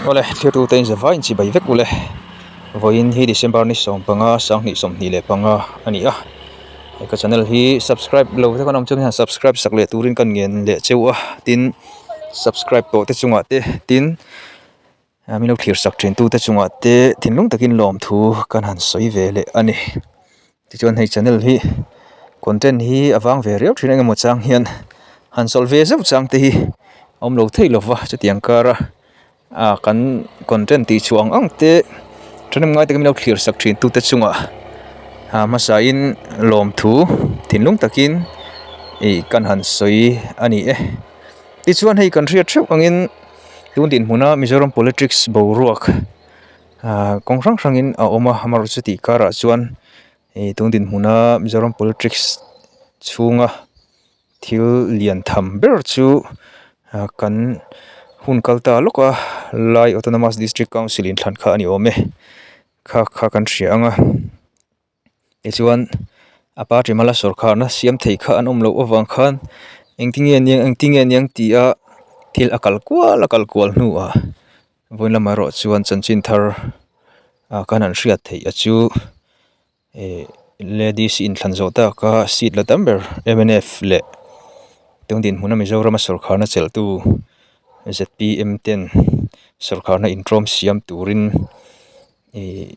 Awle thlir tute in zavai in chibai vek ule vawiin hi December ni 15 2025 a ni a he ka channel hi subscribe lo te kan awm chuan subscribe sak leh turin kan ngen leh cheu a tin subscribe tawh te chungah te tin min lo thlir sak thin tute chungah te thinlung takin lawmthu kan han sawi ve leh a ni tichuan hei channel hi content hi a vang ve riau thin engemaw chang hian han sawlh ve zeuh chang te hi a awm lo thei lova chutiang kara ah kan content tih chhuah ang ang te thahnem ngai takin min lo thlir sak thin tute chungah ah hmasa in lawmthu thinlung takin ih kan han sawi a ni e tichuan hei kan hriat theuh angin tun dinhmuna Mizoram politics boruak. Ahh kawng hrang hrangin a awm a amaherawhchu tih karah chuan ih tun dinhmuna Mizoram politics chhunga thil lian tham ber chu ah kan hun kal ta lawk a Lai Autonomous District Council inthlan kha a ni awm e kha kha kan hria ang a. Tichuan a party hmala sawrkharna siam thei kha an awm loh avang khan engtinge aniang engtinge aniang tia thil a kal kual a kal kual hnuah vawiin lamah erawh chuan chanchin thar ah khan an hriat theih a chu ih ladies inthlan zawh tak a seat la tam ber mnf leh tun dinhmuna Mizorama sawrkharna chelhtu zpm ten sawrkharna intawm siam turin ih.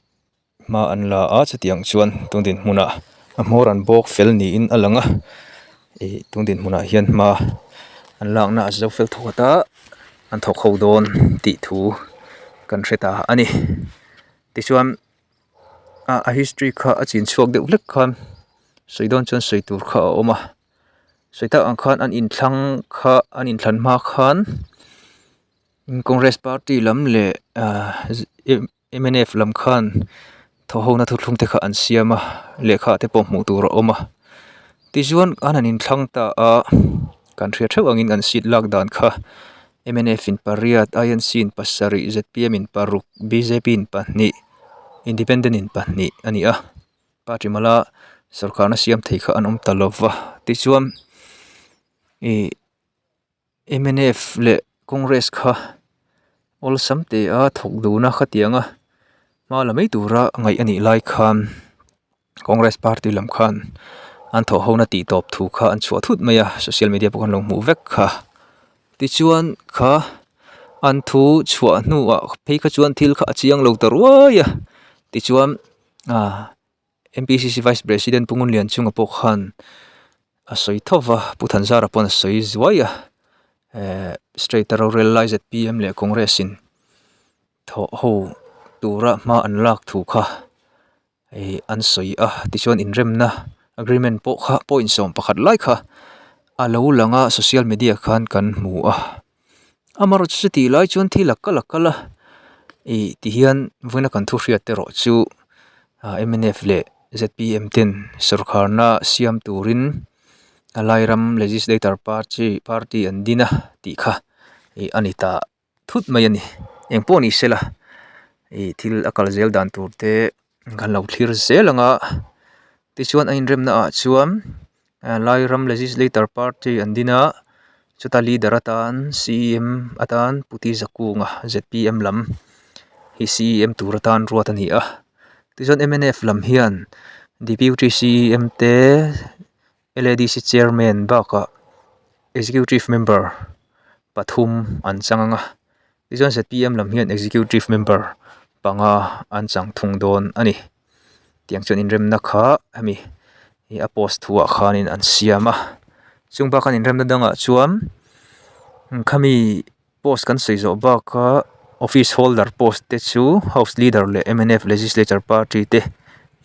Hma an la a chutiang chuan tun dinhmunah a hmawr an bawk fel niin a lang a ih tun dinhmunah hian hma an lakna a zo fel thawt a an thawk ho dawn tih thu kan hre ta a ni tichuan ah a history kha a chin chhuak deuh hlek khan sawi dawn chuan sawi tur kha a awm a sawi tak ang khan an inthlang kha an inthlan hma khan Congress party lam leh ah. Mnf lam khan thawhhona thuthlung te kha an siam a lehkha te pawh hmuh tur a awm a tichuan an han inthlang ta a kan hriat theuh angin an seat lak dan kha mnf in pariat inc in pasarih zpm in paruk bjp in pahnih independent in pahnih a ni a party mala sawrkarna siam thei kha an awm ta lova tichuan ih. Mnf leh Congress kha awlsam te a thawk dun a khatiang a hma la mai tura ngaih a nih lai khan Congress party lam khan an thawh ho na tih tawp thu kha an chhuah thut mai a social media pawh khan lo hmuh vek kha tichuan kha an thu chhuah hnuah phei kha chuan thil kha a chiang lo ta ruai a tichuan ah. M_P_C_C vice president Pu Ngunlianchunga pawh khan a sawi tho va Pu Thanzara pawh a sawi zuai a ehh state a rorel lai Z_P_M leh Congress in thawh ho tura hma an lak thu kha ih an sawi a tichuan inremna agreement pawh kha point 11 lai kha a lo lang a social media khan kan hmu a. Amaherawhchu chu tih lai chuan thil a kal a kal a ih ti hian vawiina kan thu hriat te erawh chu ah mnf leh zpm ten sawrkharna siam turin a lai ram legislator party party an din a tih kha ih a ni ta thut mai a ni engpawh ni sela ih thil a kal zel dan tur te kan lo thlir zel ang a tichuan a inremna ah chuan Lai ram legislator party an din a chuta leader atan cem atan Pu Ti Zakunga zpm lam hi cem tur atan ruat a ni a tichuan mnf lam hian deputy cem te ladc chairman bakah executive member pathum an chang ang a tichuan zpm lam hian executive member panga an chang thung dawn a ni. Tiang chuan inremna kha hemi hi a post thuah khanin an siam a chung bakah inremna dangah chuan khami post kan sawi zawh baka office holder post te chu house leader leh mnf legislature party te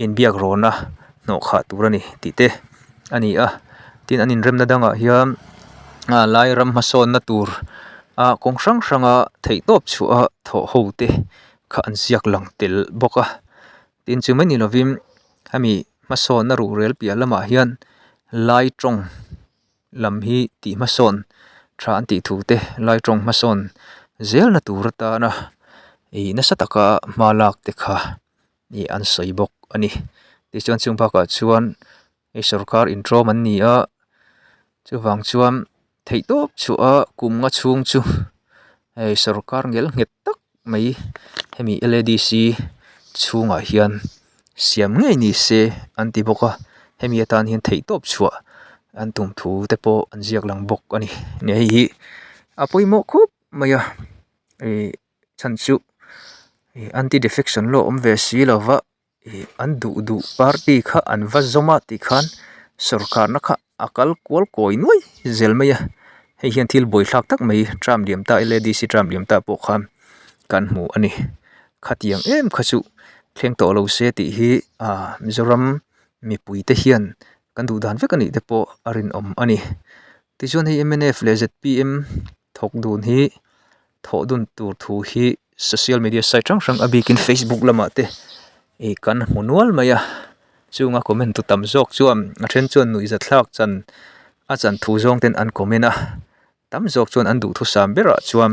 inbiak rawna hnawh khah tur a ni tih te a ni a tin an inremna dangah hian a lai ram hmasawnna tur a kawng hrang hranga theihtawp chhuah a thawh ho te kha an ziak lang tel bawk a tin chu mai ni lovin hemi hmasawnna ruhrel piah lamah hian lai tawng lam hi tih hmasawn tha an tih thu te lai tawng hmasawn zelna tur atana ih nasa taka hma lak te kha ih an sawi bawk a ni tichuan chung bakah chuan hei sawrkar intawm an ni a chuvang chuan theihtawp chhuah a kum nga chhung chu hei sawrkar ngel nghet tak. mai hemi L A D C chhungah hian siam ngei ni se an ti bawk a hemi atan hian theihtawp chhuah an tum thu te pawh an ziak lang bawk a ni hei hi a pawimawh khawp mai a ih chhan chu ih anti defection law awm ve si lo va. Ih an duh duh party kha an va zawm a tikhan sawrkharna kha a kal kual kawi nuai zel mai a hei hian thil buaithlak tak mai term liam ta L A D C term liam ta pawh khan kan hmu a ni khatiang em kha chu thleng tawh lo se tih hi ah Mizoram mipui te hian kan duh dan vek a nih te pawh a rinawm a ni tichuan hei m n f leh z p m thawk dun hi thawh dun tur thu hi social media site hrang hrang a bikin facebook lamah te ih kan hmu nual mai a chunga comment tu tam zawk chuan a then chuan nuihza thlak chan a chan thu zawng ten an comment a tam zawk chuan an duhthusam berah chuan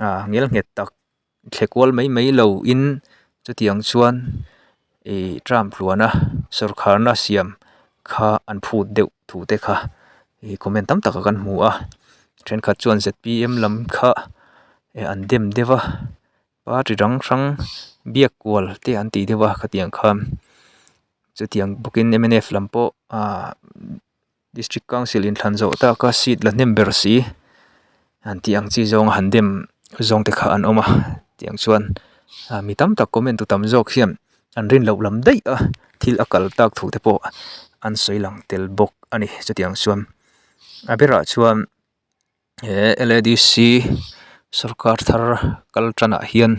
ah ngel nghet tak thle kual mai mai lo in chutiang chuan ih term tluana sawrkharna siam kha an phut deuh thu te kha ih comment tam tak ah kan hmu a thenkhat chuan z p m lam kha eh an dem deuh a party hrang hrang biak kual te an tih deuh a khatiang khan chutiang bawkin m n f lam pawh ah District Council inthlan zawh tak a seat la hnem ber si han tih ang chi zawng a han dem zawng te kha an awm a tiang chuan ah mi tam tak comment tu tam zawk hian an rin loh lam daih a thil a kal tak thu te pawh an sawi lang tel bawk a ni chutiang chuan a berah chuan he L A D C sawrkar thar kal tanah hian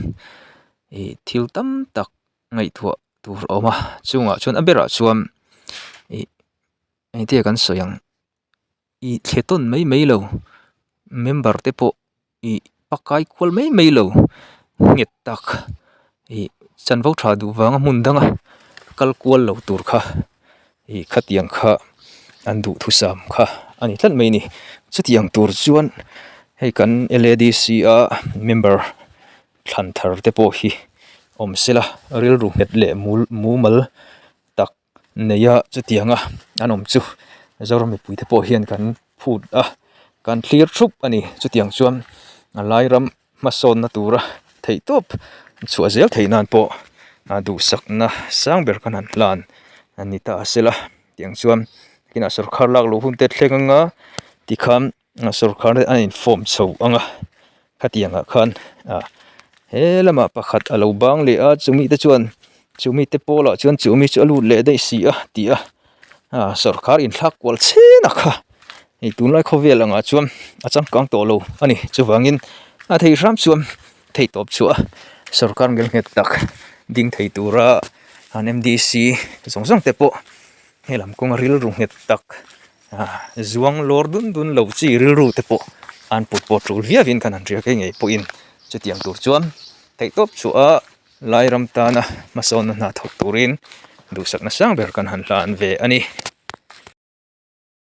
ih thil tam tak ngaihtuah tur a awm a chungah chuan a berah chuan ih engtia kan sawi ang ih thle tawn mai mai lo member te pawh ih pakai kual mai mai lo nghet tak ih chanvo tha duh vanga hmun danga kal kual lo tur kha ih khatiang kha an duhthusam kha a ni tlat mai a ni chutiang tur chuan hei kan L A D C a member thlan thar te pawh hi awm sela rilru nghet leh mul mumal tak nei a chutianga an awm chu Zoram mipui te pawh hian kan phut a kan thlir thup a ni chutiang chuan a lai ram hmasawnna tura theihtawp chhuah zel theih nan pawh a duhsakna sang ber khan han hlan a ni ta a sela tiang chuan kinah sawrkar lak loh hun te thleng anga tikhan Sawrkar a in form chho ang a khatiang ah khan ah he lamah pakhat a lo bang leh a chumi te chuan chumi te pawl ah chuan chumi chu a lut leh daih si a tih a ah sawrkar inthlak kual chhen a kha hei tunlai khawvel angah chuan a changkang tawh lo a ni chuvangin a thei hram chuan thei tawp chhuah a sawrkar ngel nghet tak ding thei tura an m d c zawng zawng te pawh helam kawnga rilru nghet tak. Zuang lawr dun dun lo chi rilru te pawh an put pawh tul viau in kan han hria kei ngei pawhin chutiang tur chuan theihtawp chhuah a Lairam tana hmasawnna hna thawk turin duhsakna sang ber kan han hlan ve a ni.